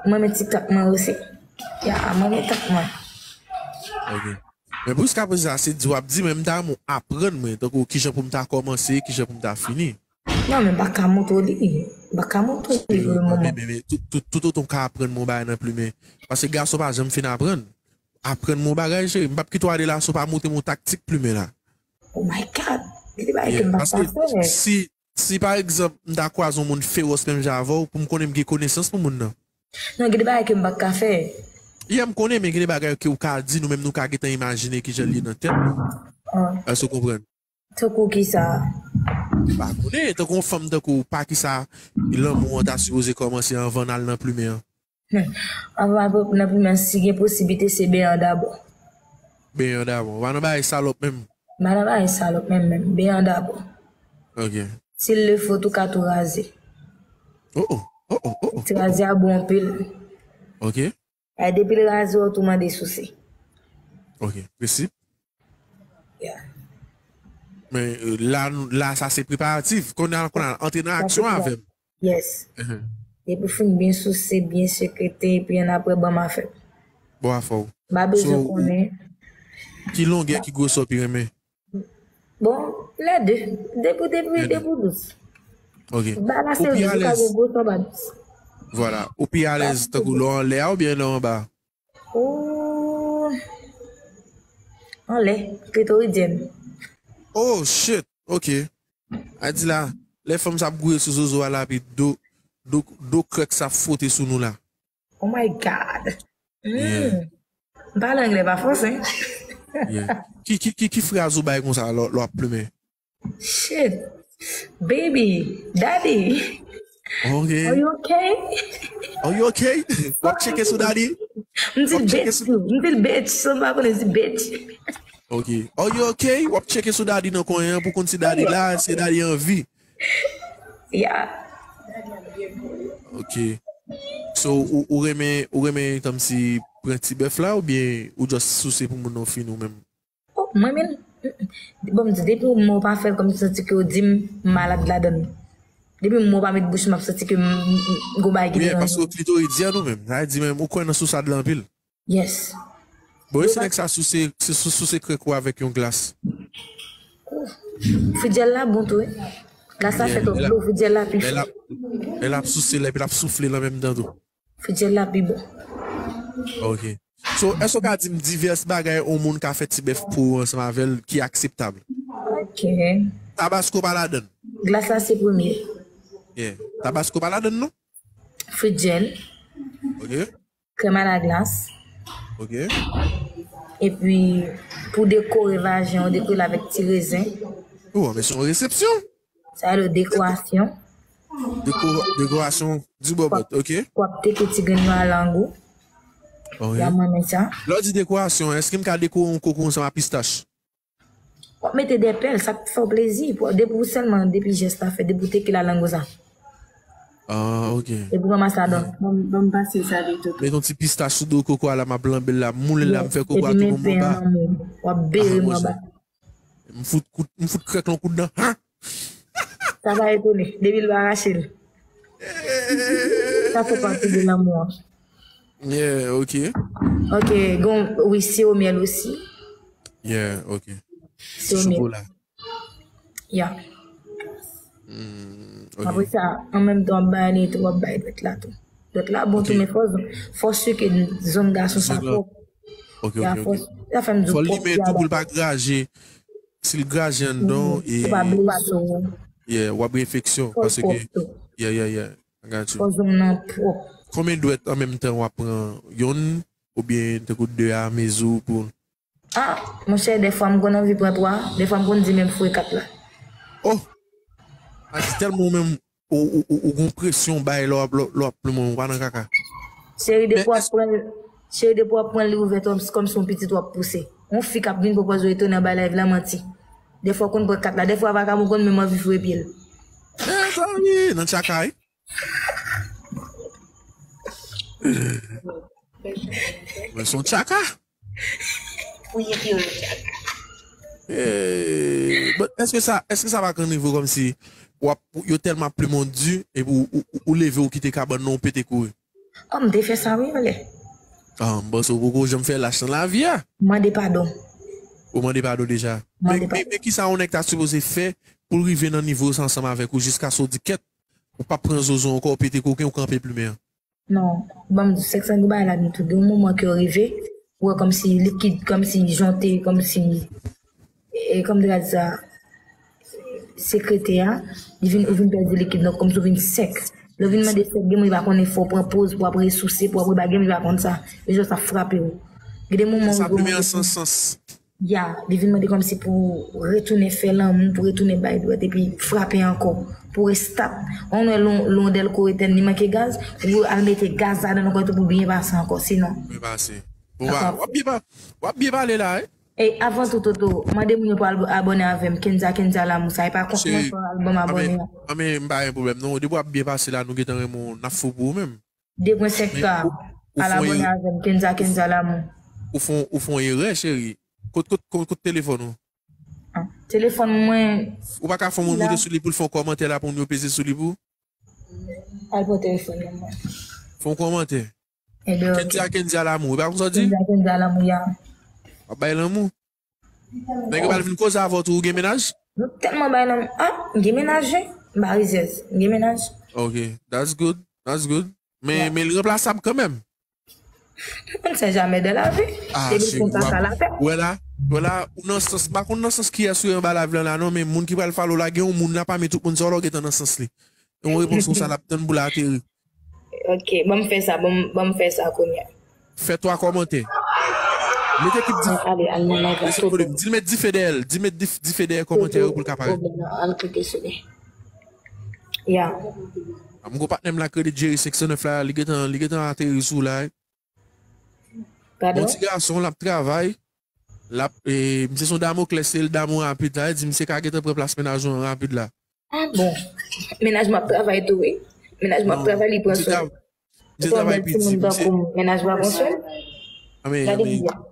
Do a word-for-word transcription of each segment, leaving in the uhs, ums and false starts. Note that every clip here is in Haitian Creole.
Mwen renmen TikTok mwen osi. Ya, mwen renmen TikTok mwen. Ok. Men pou jiska prezan, se di w ap di, men m ta renmen w aprann mwen, tankou kijan pou m ta kòmanse, kijan pou m ta fini. Non, men m pa ka montre w li. M pa ka montre w li pou le moman. Tout, tout, tout otan w ka aprann mwen yon bagay nan plimen. Paske gason pa janm fin aprann. Aprann mwen yon bagay, cheri. M p ap kite w ale la san w pa montre m yon taktik plimen la. Oh my God! Gen de bagay ke m pa ka fè. Si, si pa egzanp, m ta kwaze yon moun fewòs menm jan avè w, pou m konnen m gen konesans pou moun nan. Non, gen de bagay ke m pa ka fè. Yeah, m konnen, men gen de bagay ke w ka di, nou menm nou ka gentan imajine kijan l ye nan tèt nou. Èske w konprann? Tankou kisa? M pa konnen, tankou yon fanm tankou w, pa kisa lanmou an ta sipoze kòmanse anvan n al nan plimen an? Anvan nan plimen an, si gen posiblite, se benyen an dabò. Benyen an dabò. W pa nan bagay salòp menm? M pa nan bagay salòp menm menm. Benyen an dabò. Ok. Si l le fo tou ka tou raze. Oh oh, oh oh, oh oh. Ti raze a bon anpil. Ok. Ay depi l raze w tou mande souse. Ok, prensip. Yeah. Men euh, la, la sa se preparatif. Kounye a, kounye a, antre nan aksyon avè m. Yes. Depi w fin byen souse, byen sekrete, epi annapre ban m afè m. Bon afè w. M pa bezwen konnen. Ki longè, ki gwosè w pi renmen? Bon, lè de. Depi, depi, depi w dous. Ok. Ba la se dous, ou ka gen gwosè ba dous. Vwala. Ou pi alèz tankou lè w anlè a oubyen lè w anba? Oh. Anlè, klitoridyen. Oh shit. Ok. A di la, lè fanm sa ap gouye sou zozo a la epi do, do, do krèk sa ap fwote sou nou la. Oh my God. Hmm. M pale anglè pa franse. Yeah. Ki, ki, ki, ki fraz ou bay konsa lè, lè w ap plimen? Shit. Baby, daddy. Ok. Are you okay? Are you okay? W ap tcheke sou daddy? M di l bitch tou. M di l bitch. San m pa konnen di bitch. Ok. Are you okay? W ap tcheke sou daddy nan kwen an pou konn si daddy la, si daddy anvi. Yeah. Ok. So, ou, ou renmen, ou renmen tanm si pran ti bèf la oubyen ou just souse pou moun nan fin ou menm? Oh, mwen menm, bon, m di, depi yon mo pa fè l kòm si santi ke w di m malad ladan l. Depi yon mo pa met bouch m ap santi ke m gon bagay ki deranje. Paske w klitoridyèn ou menm. Sa vle di menm, ou kwè nan sousad la anpil. Yes. Bon, e si nèg sa souse, se sou, souse krèk ou avèk yon glas? Fidjèl la bon tou, wi. Glas la fè twòp dlo, fidjèl la pi fò. Lè l ap souse l, epi l ap soufle l an menm tan tou. Fidjèl la pi bon. Ok. So, èske w ka di m divès bagay yon moun ka fè ti bèf pou ou ansanm avè l ki akseptab? Ok. Tabasko pa ladan l. Glas la se premye. Yeah. Tabasko pa ladan l non? Fidjèl. Ok. Krèm a la glas. Ok. Epi, pou dekore vajen, ou dekore l avèk ti rezen. Ou, men se yon resepsyon. Sa rele dekorasyon. Deko, dekorasyon di bòbòt, ok. W ap teke ti grenn nan lang ou. Ok. Y a manyen sa. Lè w di dekorasyon, èske m ka dekore yon koko ansanm ak pistach? W ap mete de pèl, sa k fè w plezi. Depi w sèlman, depi jès la fèt, depi w teke la lang ou sa. Ah, ok. Depi w ranmase ladan. Ban m pase sa li tou. Met yon ti pistach sou do koko a la, m ap lanbe l la, m moule l la, m fè koko a tou konn anba. W ap bere m anba. M fout kout, m fout krèk lan kout dan. Ha! Sa pa etone, depi l pa rache l. Sa fè pati de lanmou an. Yeah, ok. Ok, gon, wi, siwo myèl osi. Yeah, ok. Siwo myèl. Chokola. Ya. Hmm, ok. Apre sa, an menm tan w ap bay li tou, w ap bay dwèt la tou. Dwèt la bon tou, men fò, fò sike zòn gason sa pwòp. Ok, Ya, ok, fò, ok. Sa fè m di Fò w l pwòp limen tou pou l pa graje. Si l graje anndan, ou pa blese w. Yeah, w ap gen enfeksyon. Fò l Paske, pwòp tou. Yeah, yeah, yeah. I got you. Fò zòn nan pwòp. Konbyen dwèt an menm tan w ap pran? Yonn oubyen tankou de a mezi pou. Ah, monchè, dèfwa m konn anvi pran twa, dèfwa m konn di menm foure kat la. Oh! A di tèlman ou menm, ou, ou, ou, ou gon presyon bay lè w ap, lè w ap plimen, ou pa nan kaka. Cheri, depi w ap pran l, cheri, depi w ap pran l, li ouvè twòp, se kòmsi yon pitit w ap pouse. Yon fi k ap vin pwopoze w etone anba live la, manti. Dèfwa w konn pran kat la, dèfwa vakabon konn menm anvi foure pye l. Mezanmi, nan tchaka, wi. Mwen se yon tchaka. Eh, but èske sa, èske sa pa konn rive w kòmsi w ap, yo tèlman ap plimen w di, epi ou, ou, ou leve, ou kite kabann nan, ou pete kouri? Oh, m te fè sa, wi, anlè. Ah, m panse w poko janm fè lach nan lavi a. Mande padon. Ou mande padon deja. Mande padon. Men, men, men kisa yon nèg ta sipoze fè pou l rive nan nivo sa ansanm avèk ou jiskaske w di kèt, ou p ap pran zozo ankò, ou pete koken, ou kanpe plimen an? Non, ban m di, sèks lan gen bagay ladan tou. Gen yon moman ke w rive, ou wè kòmsi likid, kòmsi jonte, kòmsi, e, kòman m te ka di sa, sekrete a, li vin, ou vin pèdi likid, donk kòmsi ou vin sèk. Lè w vin mande sèk, gen moun li pa konnen fò w pran poz, pou w ap resouse, pou w ap rebagay, gen moun li pa konn sa. Li jis ap frape w. Gen de moman ou... Sa plimen an sans, sans. Ya, li vin mande kòmsi pou retounen fè lanmou, pou retounen bay dwèt, epi frape ankò, pou restart. Ou wè lon-, londèl koretèn, li manke gaz, ou al mete gaz ladan l ankò tou pou byen pase ankò, sinon. Byen pase. Bon, w ap byen pa-, w ap byen pale la, wi. E avan tou, Toto, mande moun yo pou al abòne avè m, Kenza, Kenza Lamou, sa e pa kont mwen, fò albòm abòne a. Anben, anben, m pa gen pwoblèm, non. Depi w ap byen pase la, nou gentan renmen w, n ap fou pou ou menm. De pwen senk K. Al abòne avè m, Kenza, Kenza Lamou. Ou fon, ou fon erè, cheri. Kot, kot, kot, kot telefòn ou? Ah, telefòn mwen. Ou pa ka fon moun moute sou li pou l fon kòmantè la pou moun yo peze sou li pou? Al pran telefòn nan mwen. Fon kòmantè. Ebyen, ok. Kenza, Kenza Lamou. E pa konsa w di? Kenza, Kenza Lamou, ya. W ap bay lanmou? Nèg yo pral vin koze avè w tou, ou gen mennaj? Nou tèlman bay nan, ah, m gen mennaj, wi. M pa rizèz. M gen mennaj. Ok, that's good, that's good. Men, men li ranplasab kanmenm. On ne sait jamais dans la vie. Ah, depi cheri, konsa, w ap, sa l ap fè. Wè la, wè la, ou nan sans, m pa konn nan sans kiyès ou ye anba live lan la non, men moun ki pral follow la, gen yon moun la pami tout moun sa yo la, ou gentan nan sans li. E yon repons konsa l ap tann pou l ateri. Ok, ban m fè sa, ban m, ban m fè sa kounye a. Fè twa kòmantè. Mete kit di... Ale, al nan live la, Toto. Di l met dife dèyè l. Di met dif-, dife dèyè kòmantè yo pou l ka parèt. Toto, pwoblèm nan, al klike sou li. Ya. Ah, m gon patnè m la k rele Jerry senk san nèf la, li gentan, li gentan ateri sou la, wi. Padon? Bon ti gason, l ap travay. L ap, e, misye se yon Damoklès, se l damou rapid la, li di misye ka gentan pran plas mennaj ou an rapid la. Ah bon? Mennaj mwen ap travay tou, wi. Mennaj mwen ap travay, li pran swen. Misye travay pi di, misye. Mennaj mwen pran swen. Anben, anben. Gade byen.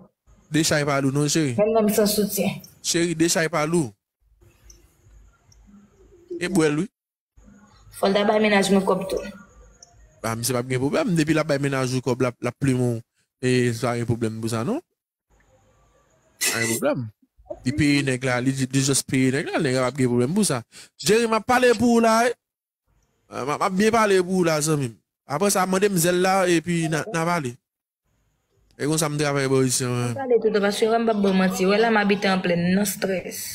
De chay pa lou, non, cheri. Menm lè m san soutyen. Cheri, de chay pa lou. E bwè l, wi. Fò l ta bay mennaj mwen kòb tou. Ba, misye p ap gen pwoblèm. Depi l ap bay mennaj ou kòb, l ap, l ap plimen w. E sa gen pwoblèm pou sa, non? Pa gen pwoblèm. Li peye nèg la, li, li just peye nèg la, nèg la p ap gen pwoblèm pou sa. Jerry, m ap pale pou ou la, wi. M ap, m ap byen pale pou ou la, zanmi m. Apre sa, mande m zèl la, epi n a, n a pale. E konsa m travay bò isi an. Mwen pale toutan, paske wè m p ap ba w manti. Wè la m abite an plèn, nan strès.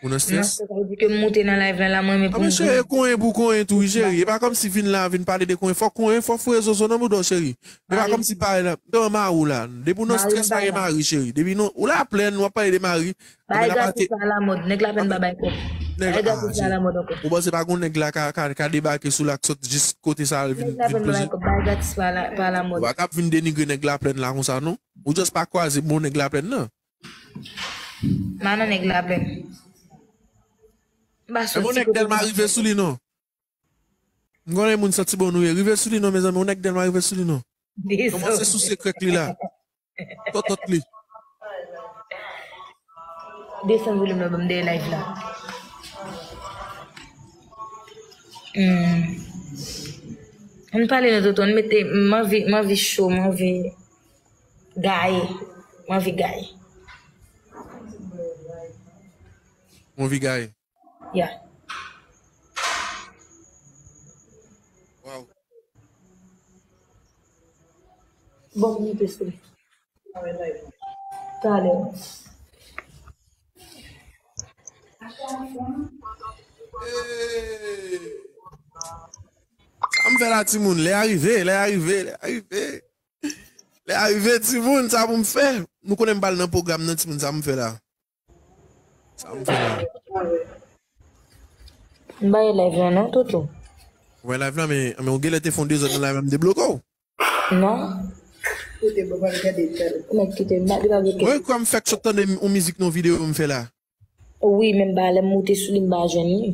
Ou nan strès? Nan strès, sa vle di ke m moute nan live lan la, mwen menm pou m... Cheri, e konyen pou konyen tou, wi, cheri. E pa kòmsi vin la, vin pale de konyen. Fò konyen, fò foure zozo nan bouda w, cheri. E pa kòmsi pale la. M te wè mari w la. Depi w nan strès, pa gen mari, cheri. Depi nou, ou la plèn, w ap pale de mari. Bagay gratis pa alamòd. Nèg laplèn pa bay kòb. Bagay gratis pa alamòd ankò. Ou panse pa gon nèg la ka, ka, ka debake sou la, k sot jis kote sa, vin, vin poze? Nèg laplèn pa bay kòb. Bagay gratis pa ala-, pa alamòd. Ou pa ka ap vin denigre nèg laplèn la konsa, non. Ou just pa kwaze bon nèg laplèn nan. M pa nan nèg laplèn. M pa sot ti kote. Bon, nèg Dèlma rive sou li, non. M konnen moun santi bon nou ye. Rive sou li non, mezanmi. Yon nèg Dèlma rive sou li non. Desann. Kòmanse souse krèk li la. Tòtòt li. Desann volim nan ban m dèyè live la. Hmm. Ann pale non, Toto. Ann mete, m anvi, m anvi cho, m anvi gaye. M anvi gaye. Ou anvi gaye? Ya. Waw. Bon, m moute sou li. Talè. Sa m fè la, timoun? Lè a rive, lè a rive, lè a rive. Lè a rive, timoun, sa pou m fè? Nou konnen m pral nan pwogram nan, timoun, sa m fè la? Sa m fè la? M pa wè live lan non, Toto. Ou wè live lan, men, men ou genlè te fè yon dezòd nan live lan, m debloke w. Non. Ou te bon, pa gade tel. Ou mèt kite m, li pa bloke. Mwen kwè m fèk sot tande yon mizik nan yon videyo m fè la. Wi, men m pa, lè m moute sou li, m pa jwenn li.